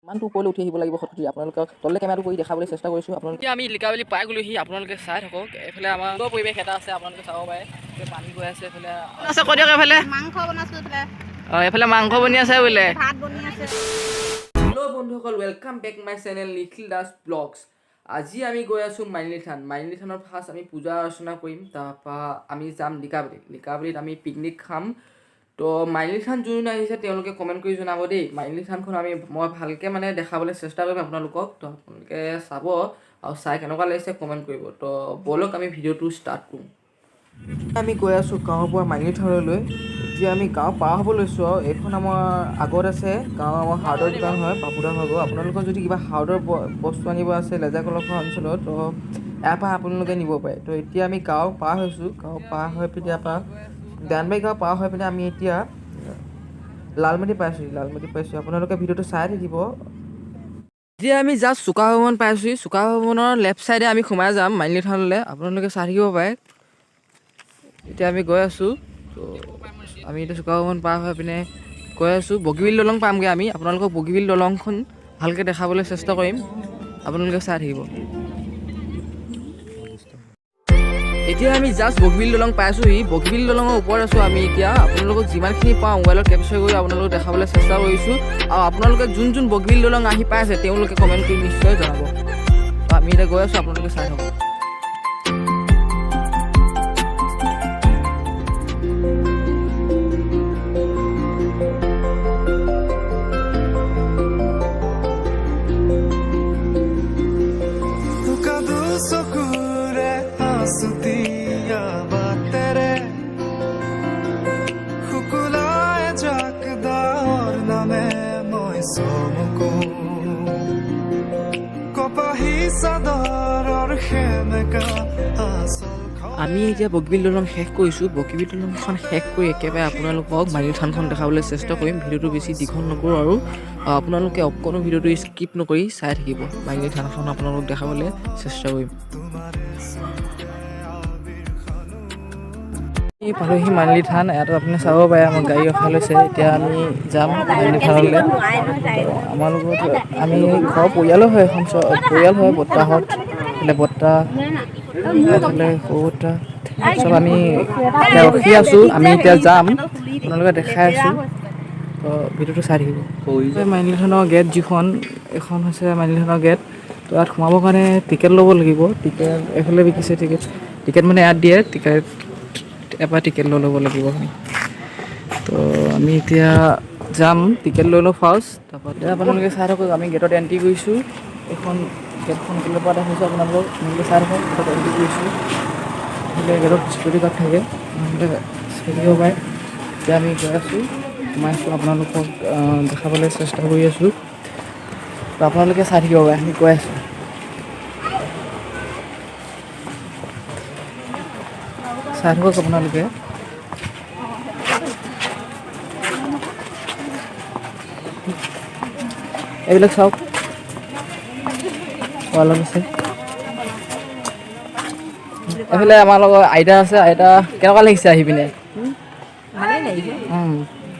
ইমানটো ওপৰলৈ উঠি আহিব লাগিব খটখটি। আপোনালোকক তললৈ কেমেৰাটো কৰি দেখাবলৈ চেষ্টা কৰিছোঁ আপোনালোকে। এতিয়া আমি লিকাবালি পাই গ'লোহি, আপোনালোকে চাই থাকক। এইফালে আমাৰ সুন্দৰ পৰিৱেশ এটা আছে, আপোনালোকে চাব পাৰে। এইফালে পানী গৈ আছে, এইফালে আছে। কৈ দিয়ক এইফালে। মাংস বনাইছো এইফালে। অঁ, এইফালে মাংস বনি আছে বোলে। ভাত বনি আছে। হেল্ল' বন্ধুসকল, welcome back my channel Nikhil Das blogs. আজি আমি গৈ আছোঁ মালিনী থান। মালিনী থানত ফাৰ্ষ্ট আমি পূজা অৰ্চনা কৰিম, তাৰপৰা আমি যাম লিকাবালি। লিকাবালিত আমি পিকনিক খাম। তো মালিনী থান যোন যোন আহিছে, তেওঁলোকে কমেণ্ট কৰি জনাব দেই। মালিনী থানখন মই ভালকৈ মানে দেখাবলৈ চেষ্টা কৰিম আপোনালোকক। তো আপোনালোকে চাব আৰু চাই কেনেকুৱা লাগিছে কমেণ্ট কৰিব। তো ব'লক, আমি ভিডিঅ'টো ষ্টাৰ্ট কৰোঁ। আমি গৈ আছোঁ গাঁৱৰ পৰা মালিনী থানলৈ। এতিয়া আমি গাঁও পাৰ হ'ব লৈছোঁ আৰু এইখন আমাৰ আগত আছে গাঁও, আমাৰ হাৰ্ডৰ দোকান হয়, পাপুদা ভাগৰ। আপোনালোকৰ যদি কিবা হাৰ্ডৰ বস্তু আনিব আছে লেজাকলখোৱা অঞ্চলত, তো ইয়াৰ পৰা আপোনালোকে নিব পাৰে। তো এতিয়া আমি গাঁও পাৰ হৈছোঁ। গাঁও পাৰ হৈ পিনে ইয়াৰ পৰা দানবাৰী গাঁও পাৰ হৈ পিনে আমি এতিয়া লালমাটি পাইছোঁ, লালমাটি পাইছোঁ। আপোনালোকে ভিডিঅ'টো চাই থাকিব। এতিয়া আমি জাষ্ট চুকা ভৱন পাইছোঁহি। চুকা ভৱনৰ লেফ্ট ছাইডে আমি সোমাই যাম মালিনী থানলৈ, আপোনালোকে চাই থাকিব পাৰে। এতিয়া আমি গৈ আছোঁ। তো আমি এতিয়া চুকা ভৱন পাৰ হৈ পিনে গৈ আছোঁ, বগীবিল দলং পামগৈ আমি। আপোনালোকক বগীবিল দলংখন ভালকৈ দেখাবলৈ চেষ্টা কৰিম, আপোনালোকে চাই থাকিব। এতিয়া আমি জাষ্ট বগীবিল দলং পাইছোঁহি। বগীবিল দলঙৰ ওপৰত আছোঁ আমি এতিয়া। আপোনালোকক যিমানখিনি পাওঁ মোবাইলত কেপচাৰ কৰি আপোনালোকক দেখাবলৈ চেষ্টা কৰিছোঁ। আৰু আপোনালোকে যোন যোন বগীবিল দলং আহি পাইছে, তেওঁলোকে কমেণ্ট কৰি নিশ্চয় জনাব। তো আমি এতিয়া গৈ আছোঁ, আপোনালোকে চাই থাকক। কাদু চকুৰে আছুতীয়া বাটেৰে শুকুলাই যাক ডাৱৰ নামে মই চমকো কপাহী চাদৰৰ সেমেকা আচল। আমি এতিয়া বগীবিল দলং শেষ কৰিছোঁ। বগীবিল দলংখন শেষ কৰি একেবাৰে আপোনালোকক মালিনী থানখন দেখাবলৈ চেষ্টা কৰিম। ভিডিঅ'টো বেছি দীঘল নকৰোঁ আৰু আপোনালোকে অকণো ভিডিঅ'টো স্কিপ নকৰি চাই থাকিব। মালিনী থানখন আপোনালোকক দেখাবলৈ চেষ্টা কৰিম। এই পালোহি মালিনী থান। ইয়াত আপুনি চাব পাৰে, আমাৰ গাড়ী ৰখাই লৈছে। এতিয়া আমি যাম মালিনী থানলৈ। তো আমাৰ লগত আমি ঘৰৰ পৰিয়ালো হয়, এখন পৰিয়াল হয়। বৰ্তাহঁত এইফালে, বৰ্তা এইফালে, সৰু বৰ্তা, চব আমি এতিয়া ৰখি আছোঁ। আমি এতিয়া যাম, আপোনালোকে দেখাই আছোঁ। তো ভিডিঅ'টো চাই থাকিব। মালিনী থানৰ গেট যিখন, এইখন হৈছে মালিনী থানৰ গেট। তো ইয়াত সোমাবৰ কাৰণে টিকেট ল'ব লাগিব। টিকেট এইফালে বিকিছে। টিকেট টিকেট মানে ইয়াত দিয়ে টিকেট, এবাৰ টিকেট লৈ ল'ব লাগিব আমি। তো আমি এতিয়া যাম, টিকেট লৈ লওঁ ফাৰ্ষ্ট, তাৰপৰা এতিয়া আপোনালোকে চাই থাকক। আমি গেটত এণ্ট্ৰি কৰিছোঁ। এইখন গেটখন এইফালৰ পৰা দেখাইছোঁ আপোনালোকক, আপোনালোকে চাই থাকক। গেটত এণ্ট্ৰি কৰিছোঁ। এইফালে গেটত চিকিউৰিটি গাৰ্ড থাকে, আপোনালোকে চাই থাকিব পাৰে। এতিয়া আমি গৈ আছোঁ, সোমাইছোঁ, আপোনালোকক দেখাবলৈ চেষ্টা কৰি আছোঁ। তো আপোনালোকে চাই থাকিব পাৰে, আমি গৈ আছোঁ। চাই থাকক আপোনালোকে। এইবিলাক চাওক, ৱালত আছে। এইফালে আমাৰ লগত আইতা আছে। আইতা, কেনেকুৱা লাগিছে আহি পিনে? ভালেই লাগিছে।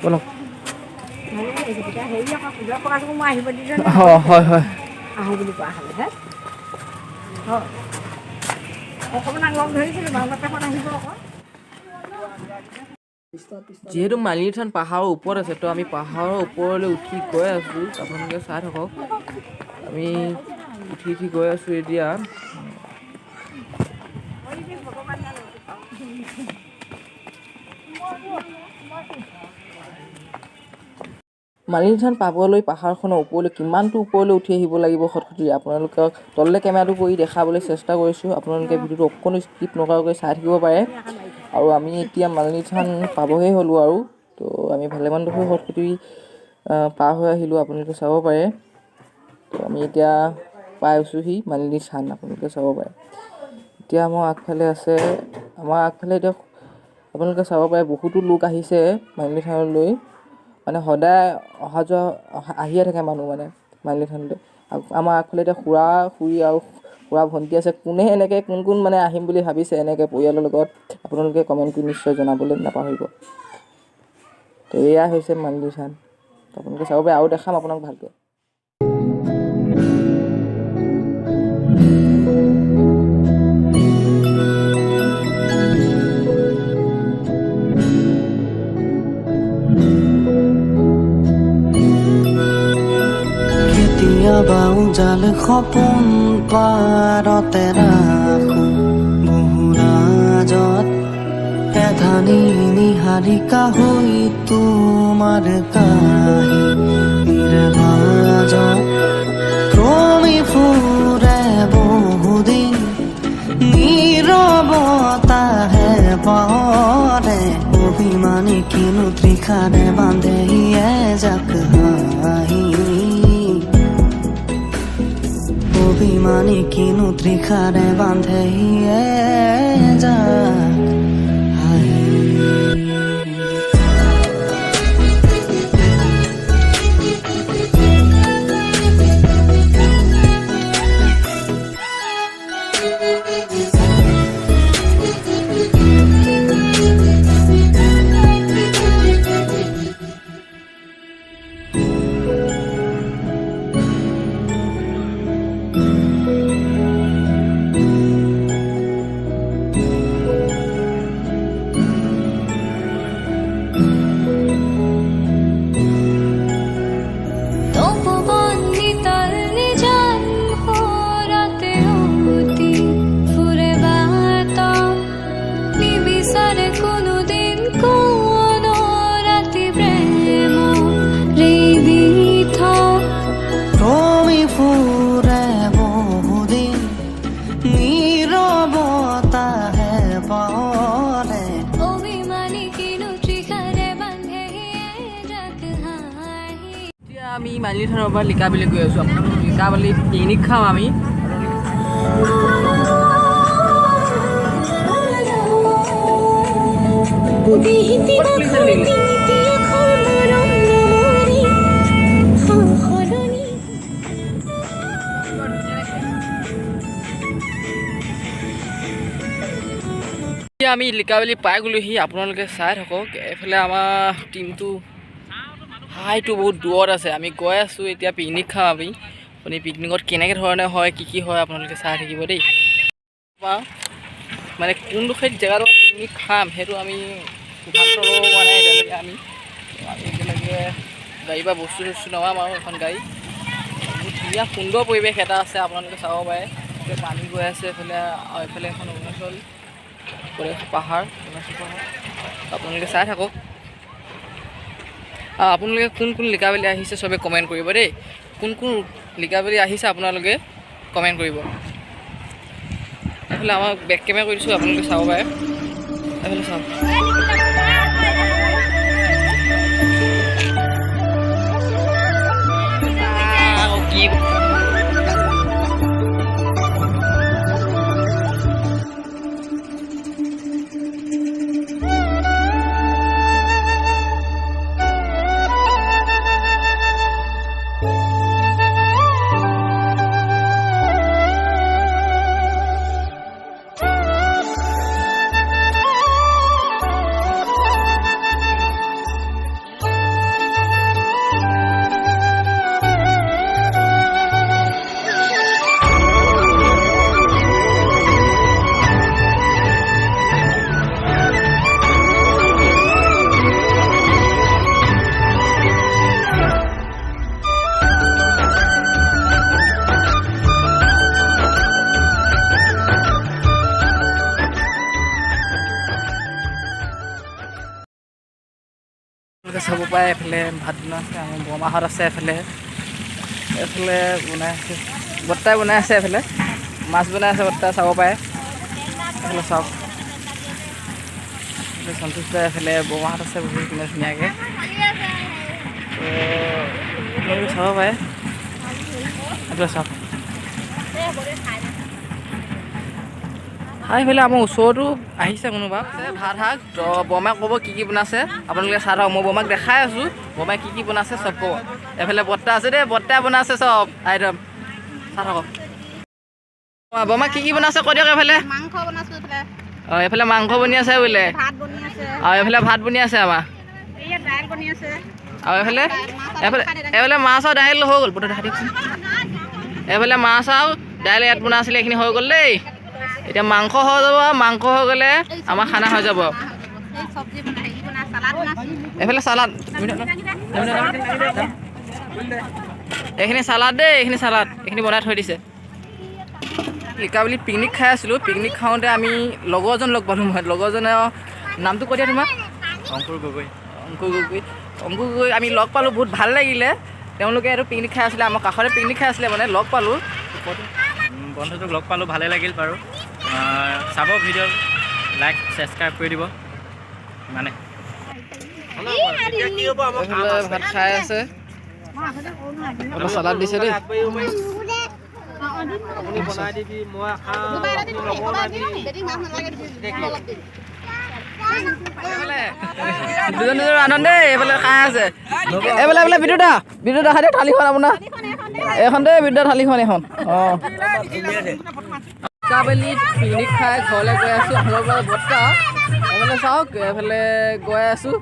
ব'লক। ভালেই লাগিছে। তেতিয়া হেৰি আকৌ পূজা কৰাটো মই আহিব দিছোঁ। অঁ, হয় হয়। আহোঁ বুলি কোৱা হ'লে হে হয়। অকণমান লগ ধৰিছিলোঁ, বাৰু বাপেকত আহিব আকৌ। যিহেতু মালিনী থান পাহাৰৰ ওপৰত আছে, তো আমি পাহাৰৰ ওপৰলৈ উঠি গৈ আছোঁ। আপোনালোকে চাই থাকক, আমি উঠি উঠি গৈ আছোঁ এতিয়া। মালিনী থান পাবলৈ পাহাৰখনৰ ওপৰলৈ কিমানটো ওপৰলৈ উঠি আহিব লাগিব খটখটি, আপোনালোকক তললৈ কেমেৰাটো কৰি দেখাবলৈ চেষ্টা কৰিছোঁ। আপোনালোকে ভিডিঅ'টো অকণো স্কিপ নকৰাকৈ চাই থাকিব পাৰে। আৰু আমি এতিয়া মালিনী থান পাবহে হ'লোঁ আৰু তো আমি ভালেমান ডোখৰ খটখটি পাৰ হৈ আহিলোঁ, আপোনালোকে চাব পাৰে। তো আমি এতিয়া পাই আছোঁহি মালিনী থান, আপোনালোকে চাব পাৰে। এতিয়া আমাৰ আগফালে আছে, আমাৰ আগফালে এতিয়া আপোনালোকে চাব পাৰে, বহুতো লোক আহিছে মালিনী থানলৈ। মানে সদায় অহা যোৱা আহিয়ে থাকে মানুহ মানে মালিনী থানলৈ। আমাৰ আগফালে এতিয়া খুৰা খুৰী আৰু খুৰা ভণ্টি আছে। কোনে এনেকৈ কোন কোন মানে আহিম বুলি ভাবিছে এনেকৈ পৰিয়ালৰ লগত, আপোনালোকে কমেণ্ট কৰি নিশ্চয় জনাবলৈ নাপাহৰিব। তো এয়া হৈছে মালিনী থান, আপোনালোকে চাব পাৰে আৰু দেখাম আপোনাক ভালকৈ। কেতিয়াবা উজাল সপোন পাৰতে ৰাখো বহু ৰাজত এধানি নিহাৰিকা হৈ তোমাৰ কাহি নিৰ্বাজত ক্ৰমে ফুৰে বহুদিন নীৰৱতাহে পাহৰে অভিমানী কিনো তৃষাৰে বান্ধে এজাক হাঁহি অভিমানী কিনো তৃষাৰে বান্ধে এজাক হাঁহি। তপবন নিতল নিজান হোৰাতে উটি ফুৰে বাট নিবিচাৰে কোনোদিন কোনো ৰাতি প্ৰেম ৰেবিথ ক্ৰমে ফুৰে বহুদিন নীৰৱতাহে পাহৰে অভিমানী কিনো তৃষাৰে বান্ধে এজাক হাঁহি। এতিয়া আমি মালিনী থানৰ পৰা লিকাবালি গৈ আছোঁ। আপোনালোক লিকাবালিত পিকনিক খাম আমি। এতিয়া আমি লিকাবালি পাই গ'লোহি, আপোনালোকে চাই থাকক। এইফালে আমাৰ টীমটো হাইটো বহুত দূৰত আছে। আমি গৈ আছোঁ, এতিয়া পিকনিক খাম আমি। আপুনি পিকনিকত কেনেকৈ ধৰণে হয়, কি কি হয়, আপোনালোকে চাই থাকিব দেই। বা মানে কোনডোখৰ জেগাত পিকনিক খাম সেইটো আমি সিদ্ধান্ত ল'ব পৰা নাই এতিয়ালৈকে। আমি এতিয়ালৈকে গাড়ী বা বস্তু চস্তু নমাম আৰু এখন গাড়ী। বহুত ধুনীয়া সুন্দৰ পৰিৱেশ এটা আছে, আপোনালোকে চাব পাৰে। এইফালে পানী গৈ আছে এইফালে, আৰু এইফালে এখন অৰুণাচল প্ৰদেশ পাহাৰ, অৰুণাচল পাহাৰ। আপোনালোকে চাই থাকক। আৰু আপোনালোকে কোন কোন লিকাবালি আহিছে চবে কমেণ্ট কৰিব দেই। কোন কোন লিকাবালি আহিছে আপোনালোকে কমেণ্ট কৰিব। এইফালে আমাক বেক কেমেৰা কৰি দিছোঁ, আপোনালোকে চাব পাৰে। এইফালে চাওক। কি আপোনালোকে চাব পাৰে, এইফালে ভাত বনাই আছে আমাৰ বৰমাহঁত আছে। এইফালে বনাই আছে বৰ্তাই, বনাই আছে এইফালে মাছ বনাই আছে বৰ্তাই, চাব পাৰে। এইফালে চাওক, এইফালে সন্তোষ দাই, এইফালে বৰমাহঁত আছে বহি কিনে ধুনীয়াকৈ। তো আপোনালোকে চাব পাৰে। এইফালে চাওক। আৰু এইফালে আমাৰ ওচৰতো আহিছে কোনোবা ভাত শাক। তো বৰমাক ক'ব কি কি বনাইছে, আপোনালোকে চাই থাকক। মই বৰমাক দেখাই আছোঁ, বৰমাই কি কি বনাইছে চব ক'ব। এইফালে বৰ্তা আছে দেই, বৰ্তাই বনাইছে চব আইটম, চাই থাকক। বৰমা কি কি বনাইছে কৈ দিয়ক। এইফালে মাংস বনাইছো এইফালে। অঁ, এইফালে মাংস বনি আছে বোলে। ভাত বনি আছে। আৰু এইফালে ভাত বনি আছে আমাৰ। এইয়া দাইল বনি আছে। আৰু এইফালে মাছ আৰু দাইল হৈ গ'ল। বৰ্তা দেখাই দিয়কচোন। এইফালে মাছ আৰু দাইল ইয়াত বনাইছিলে, এইখিনি হৈ গ'ল দেই। এতিয়া মাংস হৈ যাব, মাংস হৈ গ'লে আমাৰ খানা হৈ যাব। এই চব্জি বনাই, হেৰি বনাই, চালাড বনাইছো। এইফালে চালাড। এইখিনি চালাড দেই, এইখিনি চালাড, এইখিনি বনাই থৈ দিছে। লিকাবালি পিকনিক খাই আছিলোঁ। পিকনিক খাওঁতে আমি লগৰজন লগ পালোঁ। মই লগৰজনৰ নামটো কৈ দিয়া তোমাৰ। অংকুৰ গগৈ। অংকুৰ গগৈ। অংকুৰ গগৈ আমি লগ পালোঁ, বহুত ভাল লাগিলে। তেওঁলোকে এইটো পিকনিক খাই আছিলে, আমাৰ কাষতে পিকনিক খাই আছিলে, মানে লগ পালোঁ। বন্ধুটোক লগ পালোঁ, ভালে লাগিল বাৰু। চাব ভিডিঅ', লাইক ছাবস্ক্ৰাইব কৰি দিব মানে। এইফালে ভাত খাই আছে, অলপ চালাড দিছে দেই। আপুনি বনাই দিবি, মই খাম। দুজন দুজন আনন্দ দেই, এইফালে খাই আছে। এইফালে এইফালে বিদ্যুৎ দা, বিদ্যুৎ দা খাই দিয়ক। থালিখন আপোনাৰ এইখন দেই বিদ্যুৎ দা, থালিখন এইখন। অঁ, লিকাবালিত পিকনিক খাই ঘৰলৈ গৈ আছোঁ। ঘৰৰ পৰা বৰ্তা এইফালে চাওক, এইফালে গৈ আছোঁ।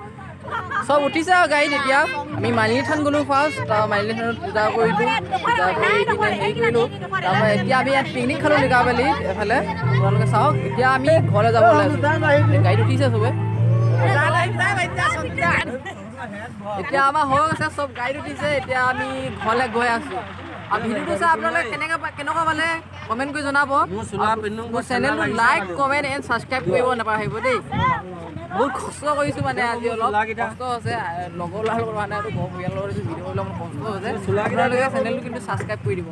চব উঠিছে আৰু গাড়ীত। এতিয়া আমি মালিনী থান গ'লোঁ ফাৰ্ষ্ট। তাৰ মালিনী থানত পূজা কৰিলোঁ। পূজা কৰি পিনে হেৰি কৰিলোঁ। তাৰপৰা এতিয়া আমি ইয়াত পিকনিক খালোঁ লিকাবালিত। এইফালে আপোনালোকে চাওক, এতিয়া আমি ঘৰলৈ যাব ওলাইছোঁ। গাড়ীত উঠিছে চবে। এতিয়া আমাৰ হৈ গৈছে, চব গাড়ীত উঠিছে। এতিয়া আমি ঘৰলৈ গৈ আছোঁ। আৰু ভিডিঅ'টো চাই আপোনালোকে কেনেকুৱা পালে কমেণ্ট কৰি জনাব। মোৰ চেনেলটো লাইক, কমেণ্ট এণ্ড ছাবস্ক্ৰাইব কৰিব নাপাহৰিব দেই। বহুত কষ্ট কৰিছোঁ, মানে আজি অলপ কষ্ট হৈছে। লগৰ ল'ৰাৰ লগত হোৱা নাই, ঘৰ পৰিয়ালৰ লগত ভিডিঅ' কৰিলে অলপ কষ্ট হৈছে। আপোনালোকে চেনেলটো কিন্তু ছাবস্ক্ৰাইব কৰি দিব।